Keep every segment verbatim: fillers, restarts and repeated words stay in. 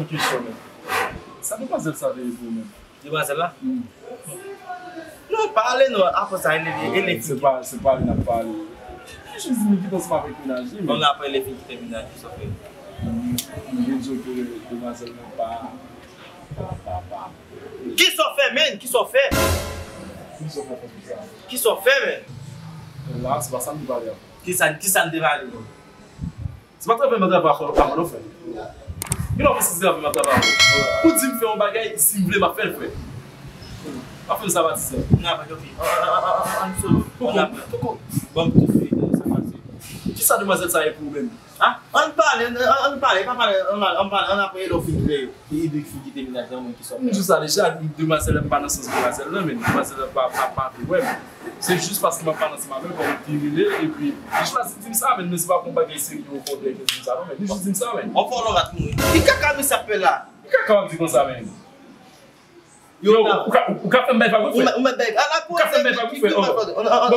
Kesyon, men. Sa demwazèl sa vle di menm? Demwazèl la? Hmm. Non, pale non, apre sa, e lè, e lè se pa, se pale n ap pale. Jis di m kite ansanm avèk mennaj li, men. Bon, apre lè fin kite mennaj li, sa fè. M, m vle di w ke demwazèl nan pa, pa, pa, pa. Kisa w fè, men? Kisa w fè? Kisa w fè, kisa w fè? Kisa w fè, men? La, se pa sa m te pale a. Kisa, kisa m te pale, non? Se pa travay m ap travay avè w, frè. Ki lòt se travay m ap travay avè w? Ou di m fè yon bagay, si m vle, m ap fè l, frè. Pa fè m sa, Batistè. N ap, ok. Ann solo. Poko, poko. Ban m tou fini sa pase. Kisa demwazèl sa ye pou ou menm? A? Ann pale, ann, ann pale, pa pale, ann, ann pale, ann apre lè w fin fè. Li di l fin kite mennaj lan, mwen ki sòt. M di w sa deja, demwazèl la, m pa nan sans demwazèl lan, men demwazèl la pa, pa, pa vle wè m. Se jis paske m ap pale ansanm avè l, kòm li rele, epi li chwazi di m sa, men, men se pa pou yon bagay serye, okontrè, ke li di m sa, non, men li jis di m sa, men. Yon fò lòrat mouri. Ki kaka misye ap fè la? Ki kaka w ap di konsa, men? Yo, ou ka, ou ka fè m bay vag, wi, frè? Ou mèt bay. Ou ka fè m bay vag, wi, frè? Bon,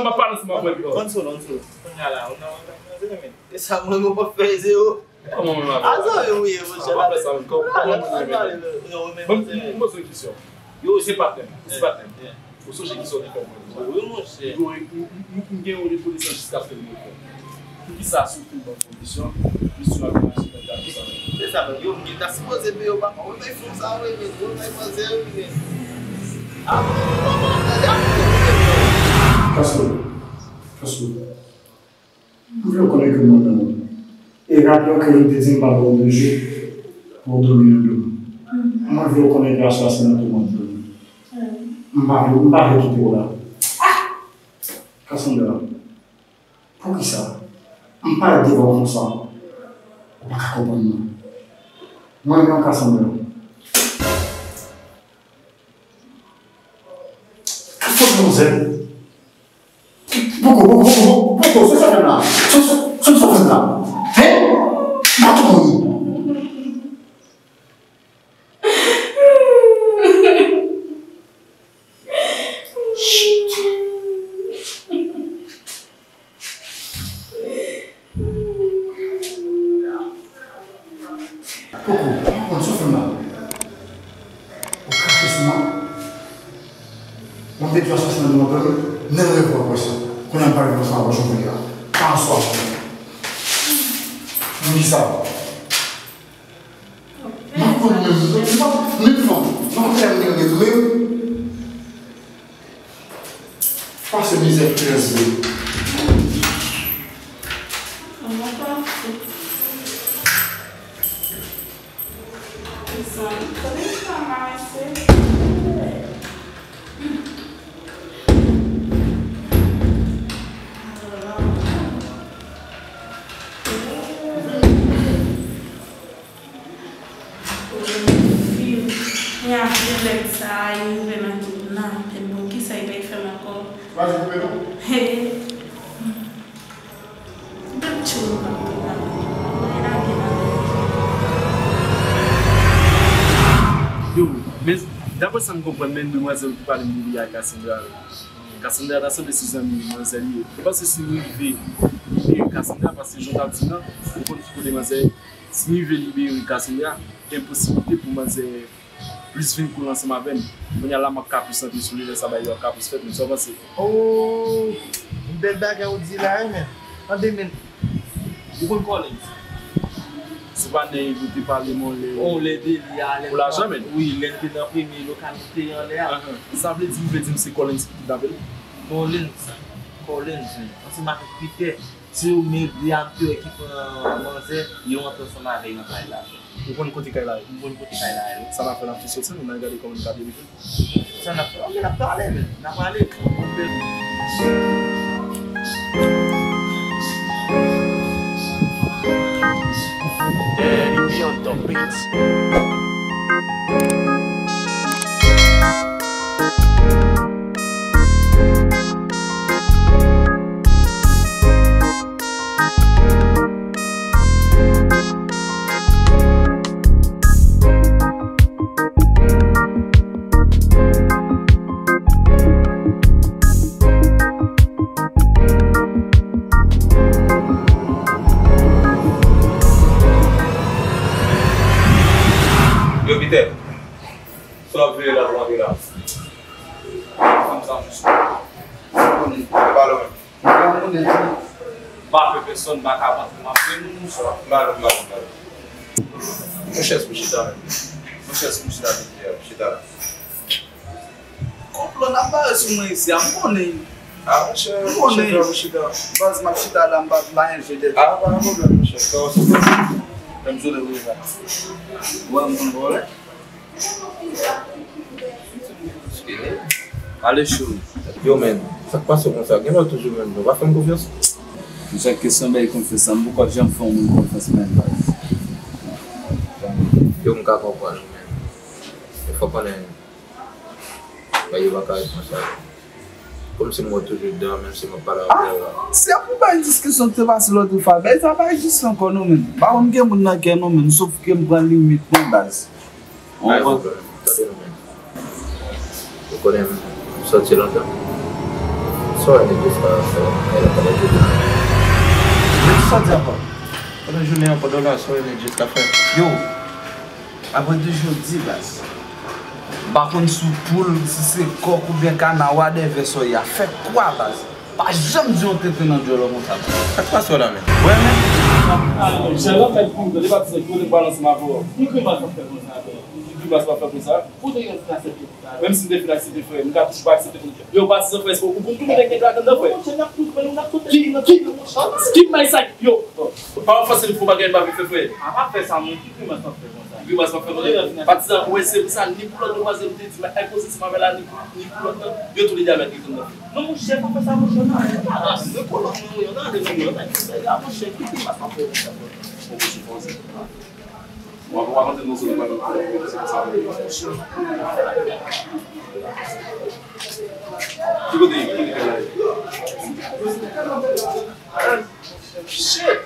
m ap pale ansanm avè l, bro. Ann solo, ann solo. Kounye a la, ou nan, ou nan, ou nan, men. E sa, mwen, mwen pa fè zewo. Kòman mwen ap fè sa? A zanmi w ye, monchè. Mwen pa fè sa menm. Kòman mwen renmen? Bon, m poze yon kesyon. Yo, se patnè m. Se patnè m. Ou sonje kisa w te fè pou mwen deja? Wi, monchè. Yo, m, m, m, m gen yon rekonesans jiskaske m ret fè. Poukisa si w fin ban m kondisyon, jis w ap mache nan gade sa menm? Se sa menm. Yo, m ta sipoze peye w, papa. Ou te fon sa, wi, men. Ou te fon sa, wi, men. A, bon, bon, bon, bon, bon. Kaso. Kaso. Mwen vle w konnen ke m renmen w. E rad yo ke li te di m pa ba w de jou pou w dòmi nan do m. Mwen vle w konnen ke aswè a se nan tou mwen ap dòmi. M pa vle, m pa vle kite w la. Cassandra, poukisa? M parèt devan w konsa. Ou pa ka konprann mwen. Mwen renmen w, Cassandra. Ka fòt manzè. Poko, poko, poko, poko, sa sa fè m la? Sa, sa, sa, sa fè m la? Hein? M pa tou mouri. Shit. Poko, poko, sa w fè m la? Ou kache sou mwen? Mwen te di w aswè nan dòmi, nan rèv w ap wè sa. Kounye a m pale konsa avè w jodi a. Pa aswè. Nan kisa? M pa konn menm, m pa menm fanm. Nan kote a m gen tou menm. Pase mizè krèze. Kounye a, vye lèt sa a, li rive nan tout nan tèt mwen. Kisa li pral fè m ankò? He. Gad tchoul m ap tou la. Mwen lage nan tèt. Yo, men, daprè sa m konprann, men demwazèl ki pale m de li a Cassandra. Cassandra ta sanble se zanmi manzè li ye. Ou panse si nou rive libere Cassandra, paske jan w t ap di m nan, ou konn ki kote manzè ye. Si nou rive libere Cassandra, gen posiblite pou manzè plis vin cool ansanm avè m. Kounye a la, m ap kapous antre sou li, lè sa bagay yo ap kapous fèt, men sa w panse? Oh, yon bèl bagay ou di la, wi, men. Tande, men. Ou konn Collins? Se pa nèg ou te pale m yon lè. On lè de li a, lè pou lajan, men. Wi, lè l te nan premye lokal nou te ye anlè a. Ahan. Sa vle di, ou vle di m se Collins ki kidnape l? Collins. Collins, men. Ansanm avèk Peter. Se yo menm de a m te wè ki pran manzè, yo antre ansanm avè l nan kay la. Ou konn kote kay la ye? M konn kote kay la ye. Sa n ap fè, n ap tou soti, nou, n al gade kòman n ka debouche. Sa n ap fè? Ok, n ap pale, men. N ap pale. Daddy B on the beats. Zòn makab antre m ap fè moun sou. Balon, balon, balon. Monchè, sou chita menm. Monchè, sou chita, chita la. Konplo n ap bare sou mwen isi a, m konnen. Ah, monchè, m konnen. Monchè, frè, m chita. Baz, m ap chita la, m pa, m pa enjwe dèt. Ah, pa gen pwoblèm, monchè. Frè, se bon. Menm zole, wi, la. Wè, m konn vòlè. Ale cho. Yo, men, sa k pase w konsa? Gen lè w toujou menm jan. W pa fè m konfyans? Monchè, kesyon bay konfyans la, m poko janm fè yon moun konfyans menm, baz. Yo, m ka konprann, men. Men fò w konnen, bagay yo pa ka ret konsa. Kòmsi m wè w toujou dedan, menm si m ap pale avè w. Ah, se ap yon bagay diskisyon ki te pase lòt fwa. Bagay sa pa egziste ankò non, men. M pa konn gen moun nan kè non, men, sof ke m pran limit mwen, baz. Ou konprann? Tande non, men. Ou konnen m sòti lontan. Sa w wè nèg yo sa fè, e la pa jodi a. Men sa w di ankò? Pandan jounen an, pandan w la, sa w wè nèg yo sa fè? Yo, apre de jodi, baz. M pa konn si w poul, si se kòk oubyen kana, whatever sa w ye a. Fè kwa, baz? Pa janm di yon tenten nan djòl ou konsa. Sa k pase w la menm? Wè menm. Alò, jè lòt fèt pou mwen, li pa ti sèk, mwen te pale ansanm avè w. Ki grimas w ap fè konsa, atò? Ki grimas w ap fè konsa? Ou te gen pou aksepte konsa. Menm si m te fin aksepte, frè, m ka toujou pa aksepte konsa. Yo, patizan, frè, se pou ou konn tou moun gen ladann nan, frè. Ki, ki, ki may sa, yo. Pa anfòse m fè bagay m pa vle fè, frè. A pa fè sa, non, ki grimas w ap fè konsa? Grimas m ap fè konsa. Patizan, ou wè, se pou sa, ni pou lòt demwazèl m te di, m al poze ansanm avè l la, ni pou, ni pou lòt nan, yo tou le de a mèt ri konn nan. Non, monchè, pa fè sa, monchè, nan ale, nan ale, nan ale, nan ale, monchè, ki grimas m ap fè konsa, frè? Bon, monchè, fò w se. Bon, w ap rantre nan zòn nan, se konsa, monchè. Ki kote, ki kote kay la ye? Shit!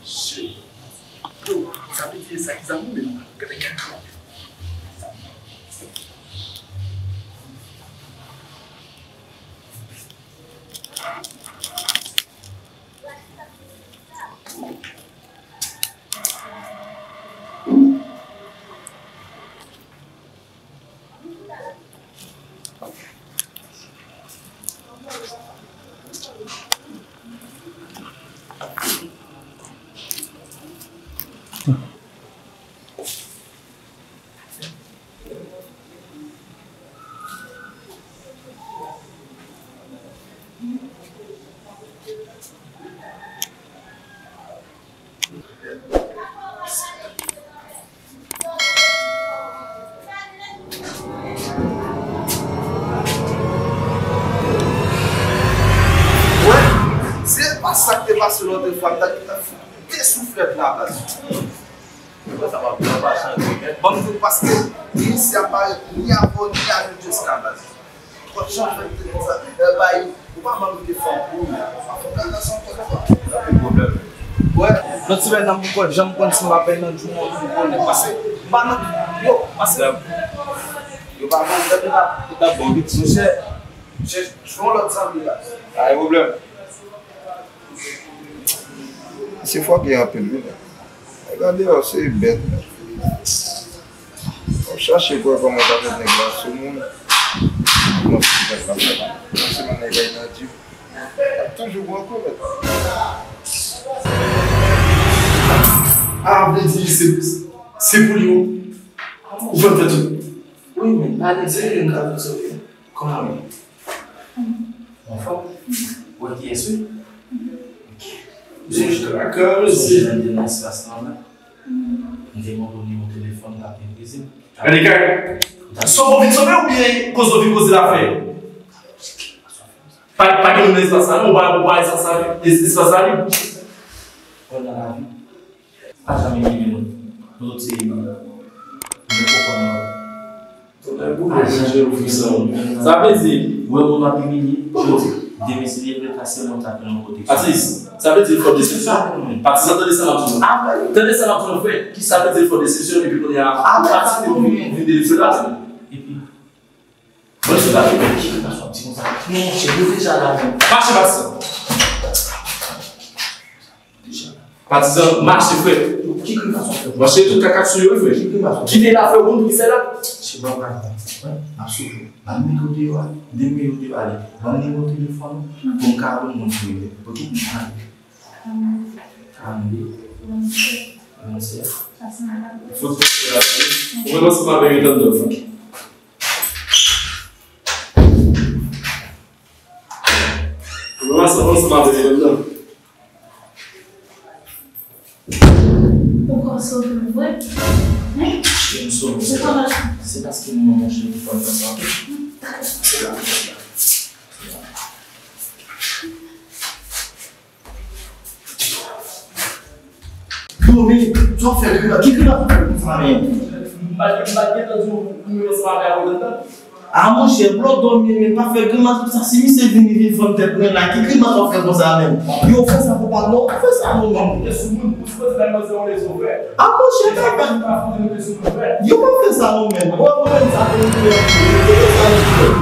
Shit. Yo, sa vle di e sa ki zam ou menm? Gade kèk. Wè, se pa sa k te pase lòt fwa, m ta gentan fout de souflèt la, baz. Mwen sa pa, mwen pa chanje, men. Ban m di w, paske isi a parèt ni avè w, ni avè Jessica, baz. Kot jan fè m te konsa, e, bay, ou pa ban m te fè pou ou. Pa fè kaka sa ankò, non. Anpil pwoblèm. Wè, nan ti bèl nan m poko janm konn si m pa bay nan djouman pou konnen. Pase, m pa nan, yo, pase. Yo pa bon, yo pa. Yo ta bon, vit. Monchè, chèche, chèche yon lòt zanmi la. Pa gen pwoblèm. Mesye fòk gen anpil, wi, nèg. Nèg andeyò se bèt, nèg. W ap chache pou wè kòman w ka fè nèg la sou moun. Kòman ti nèg la fè la. Nan semenn nan, li bay nan djip. L ap toujou pran kou, mèt. Li di se, se pou li ou, ou fè m fè tout. Wi, men pale serye, m ka vin sove. Kòman w ye? Anfòm? Ou wè kiyès wi? Ok. Sonje nan espas lan la. M te mande w nimewo telefòn, l ap meprize m. Gade kay. Sa w vin sove oubyen koze w vin koze l ap fè? Pa, pa gen moun nan espas la non, ou pa, ou pa espas la, es-, espas la lib. Ou nan lavi. Pa janm imilye moun. Nou tout se imen. Nou poko nan. Sa vle di, wè moun ap imilye, jodi, demen si Dye vle, ta se moun sa ki nan pwoteksyon. Atis, sa vle di fò desepsyon. Patizan, tande sa m ap di w. Tande sa m ap di w, frè. Kisa vle di fò desepsyon epi kounye a, patizan vin de fè la. Epi, mwen se la ki mèt ki kri pa sòti konsa. Non, monchè, yo deja la menm. Mache patizan. Patizan, mache frè. Ki kri pa sòti? Mache tout kaka sou yo, wi frè. Ki kri pa sòti? Kite la frè, ou konn ki fè la? Se bon, pa bon. Wi, m ap soufri. Ban m mete w deyò a. Demen yo deyò ale. Ban m nimewo telefòn ou pou m ka ap moun ki rele. Ok? Ale. Trannde. Vennsenk. Fòk ou fè la. Ou mèm ansanm avè m, tann dòm. Ou mèm ansanm avè m, tann dòm. Ou ka sove m vre? Wi. Cheri, m sove w. Se pa, se paske m nan monchè ki fè m fè sa, ok? Se la, se la. Yo, men, sa w fè grimas? Ki grimas w fè konsa, men? M pa t, m pa t gentan di w pou m ansanm avè w nan. A, monchè, lè w dòmi, men pa fè grimas konsa. Si misye vini, vin fann tèt mwen la, ki grimas w ap fè konsa, men? Yo, fè sa pou pa non, pa fè sa non, men. Ou te sou moun, ou sipoze bay manzè yon leson, frè. A, monchè, pa fè. Yo, pa fè sa non, men. Bon, mwen menm sa, mwen menm, mwen menm sa, mwen menm.